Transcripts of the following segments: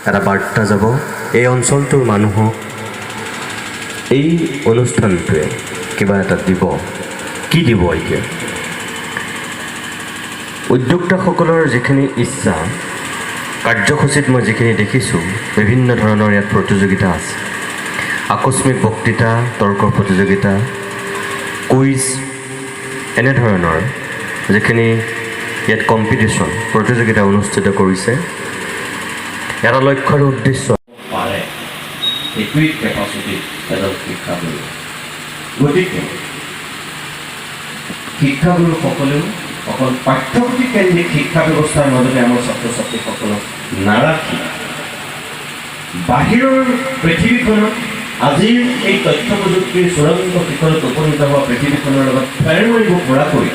এটা বাৰ্তা যাব এই অঞ্চলটোৰ মানুহক। এই অনুষ্ঠানটোৱে কিবা এটা দিব। কি দিব? এতিয়া উদ্যোক্তাসকলৰ যিখিনি ইচ্ছা, কাৰ্যসূচীত মই যিখিনি দেখিছোঁ, বিভিন্ন ধৰণৰ ইয়াত প্ৰতিযোগিতা আছে। আকস্মিক বক্তৃতা, তৰ্ক প্ৰতিযোগিতা, কুইজ, এনেধৰণৰ যিখিনি ইয়াত কম্পিটিশ্যন, প্ৰতিযোগিতা অনুষ্ঠিত কৰিছে, এটা লক্ষ্য আৰু উদ্দেশ্য পাৰে, সেইটোৱেই কেপাচিটি এজন শিক্ষাগুৰু। গতিকে শিক্ষাগুৰুসকলেও অকল পাঠ্যপুথি কেন্দ্ৰিক শিক্ষা ব্যৱস্থাৰ মাজতে আমাৰ ছাত্ৰ ছাত্ৰীসকলক নাৰাখি বাহিৰৰ পৃথিৱীখনত, আজিৰ এই তথ্য প্ৰযুক্তিৰ চূড়ান্ত শিখৰত উপনীত হোৱা পৃথিৱীখনৰ লগত ফেৰ মাৰিব পৰাকৈ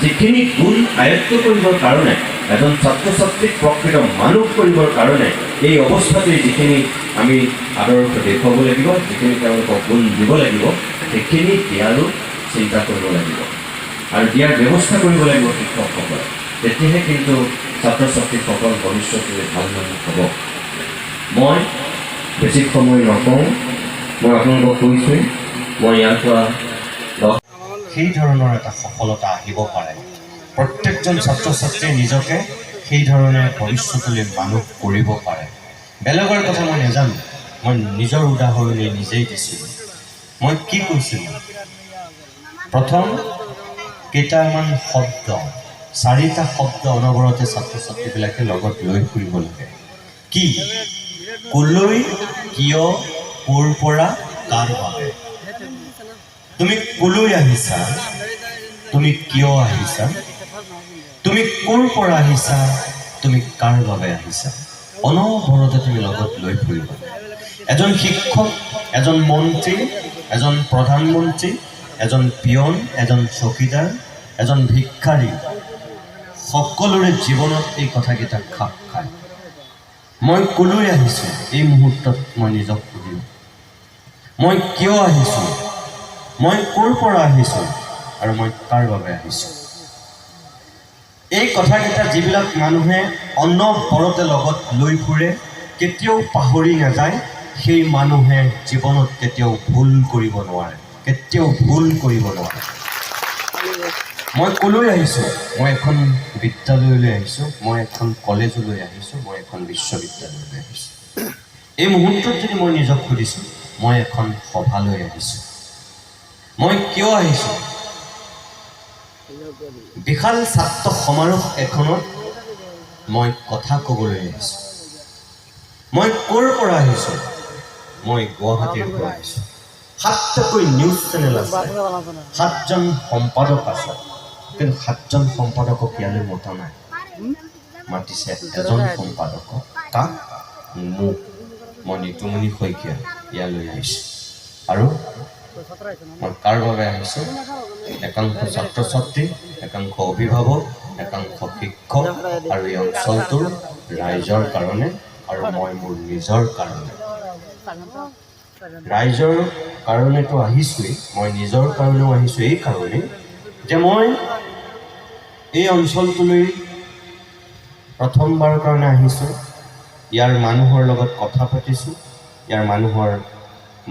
যিখিনি গুণ আয়ত্ব কৰিবৰ কাৰণে, এজন ছাত্ৰ ছাত্ৰীক প্ৰকৃত মানুহ কৰিবৰ কাৰণে এই অৱস্থাতেই যিখিনি আমি আদৰ্শ দেখুৱাব লাগিব, যিখিনি তেওঁলোকক গুণ দিব লাগিব, সেইখিনি দিয়াৰো চিন্তা কৰিব লাগিব আৰু দিয়াৰ ব্যৱস্থা কৰিব লাগিব শিক্ষকসকলে। তেতিয়াহে কিন্তু ছাত্ৰ ছাত্ৰীসকল ভৱিষ্যতলৈ ভাল মানুহ হ'ব। মই বেছি সময় নকওঁ। মই আপোনালোকক কৈছোঁৱেই, মই ইয়াৰ পৰা 10 সেই ধৰণৰ এটা সফলতা আহিব পাৰে। প্ৰত্যেকজন ছাত্ৰ ছাত্ৰীয়ে নিজকে সেই ধৰণে ভৱিষ্যতলৈ মানুহ কৰিব পাৰে। বেলেগৰ কথা মই নাজানো, মই নিজৰ উদাহৰণেই নিজেই দিছিলোঁ। মই কি কৈছিলোঁ? প্ৰথম কেইটামান শব্দ, চাৰিটা শব্দ অনবৰতে ছাত্ৰ ছাত্ৰীবিলাকে লগত লৈ ফুৰিব লাগে। কি? কলৈ, কিয়, ক'ৰ পৰা, কাৰ বাবে। তুমি কলৈ আহিছা, তুমি কিয় আহিছা, তুমি ক'ৰ পৰা আহিছা, তুমি কাৰ বাবে আহিছা, অনবৰতে তুমি লগত লৈ ফুৰিবা। এজন শিক্ষক, এজন মন্ত্ৰী, এজন প্ৰধানমন্ত্ৰী, এজন পিয়ন, এজন চকীদাৰ, এজন ভিক্ষাৰী, সকলোৰে জীৱনত এই কথাকেইটা খাপ খায়। মই কলৈ আহিছোঁ? এই মুহূৰ্তত মই নিজক সুধিম, মই কিয় আহিছোঁ, মই ক'ৰ পৰা আহিছোঁ আৰু মই কাৰ বাবে আহিছোঁ? এই কথাকেইটা যিবিলাক মানুহে অনবৰতে লগত লৈ ফুৰে, কেতিয়াও পাহৰি নাযায়, সেই মানুহে জীৱনত কেতিয়াও ভুল কৰিব নোৱাৰে, কেতিয়াও ভুল কৰিব নোৱাৰে। মই কলৈ আহিছোঁ? মই এখন বিদ্যালয়লৈ আহিছোঁ, মই এখন কলেজলৈ আহিছোঁ, মই এখন বিশ্ববিদ্যালয়লৈ আহিছোঁ। এই মুহূৰ্তত যদি মই নিজক সুধিছোঁ, মই এখন সভালৈ আহিছোঁ। মই কিয় আহিছোঁ? বিশাল ছাত্ৰ সমাৰোহ এখনত মই কথা ক'বলৈ আহিছোঁ। মই ক'ৰ পৰা আহিছোঁ? মই গুৱাহাটীৰ পৰা আহিছোঁ। সাতটাকৈ নিউজ চেনেল আছে, সাতজন সম্পাদক আছে, কিন্তু সাতজন সম্পাদকক ইয়ালৈ মতা নাই। মাতিছে এজন সম্পাদকক। কাক? মোক। মই নিতুমণি শইকীয়া ইয়ালৈ আহিছোঁ। আৰু মই কাৰ বাবে আহিছোঁ? একাংশ ছাত্ৰ ছাত্ৰী, একাংশ অভিভাৱক, একাংশ শিক্ষক আৰু এই অঞ্চলটোৰ ৰাইজৰ কাৰণে আৰু মই মোৰ নিজৰ কাৰণে। ৰাইজৰ কাৰণেতো আহিছোৱেই, মই নিজৰ কাৰণেও আহিছোঁ। এই কাৰণেই যে মই এই অঞ্চলটোলৈ প্ৰথমবাৰৰ কাৰণে আহিছোঁ। ইয়াৰ মানুহৰ লগত কথা পাতিছোঁ, ইয়াৰ মানুহৰ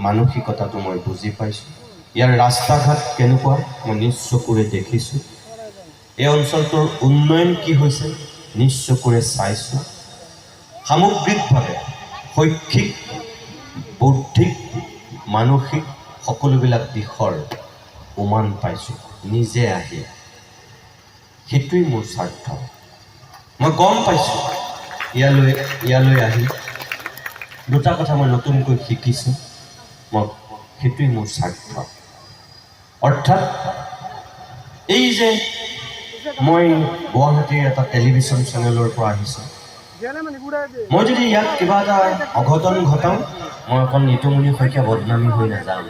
মানসিকতাটো মই বুজি পাইছোঁ, ইয়াৰ ৰাস্তা ঘাট কেনেকুৱা মই নিজ চকুৰে দেখিছোঁ, এই অঞ্চলটোৰ উন্নয়ন কি হৈছে নিজ চকুৰে চাইছোঁ। সামগ্ৰিকভাৱে শৈক্ষিক, বৌদ্ধিক, মানসিক সকলোবিলাক দিশৰ উমান পাইছোঁ নিজে আহি। সেইটোৱেই মোৰ স্বাৰ্থ। মই গম পাইছোঁ, ইয়ালৈ আহি দুটা কথা মই নতুনকৈ শিকিছোঁ। মই সেইটোৱেই মোৰ স্বাৰ্থ। অৰ্থাৎ এই যে মই গুৱাহাটীৰ এটা টেলিভিশ্যন চেনেলৰ পৰা আহিছোঁ, মই যদি ইয়াত কিবা এটা অঘটন ঘটাওঁ, মই অকল নিতুমণি শইকীয়া বদনামী হৈ নাযাম।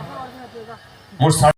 মোৰ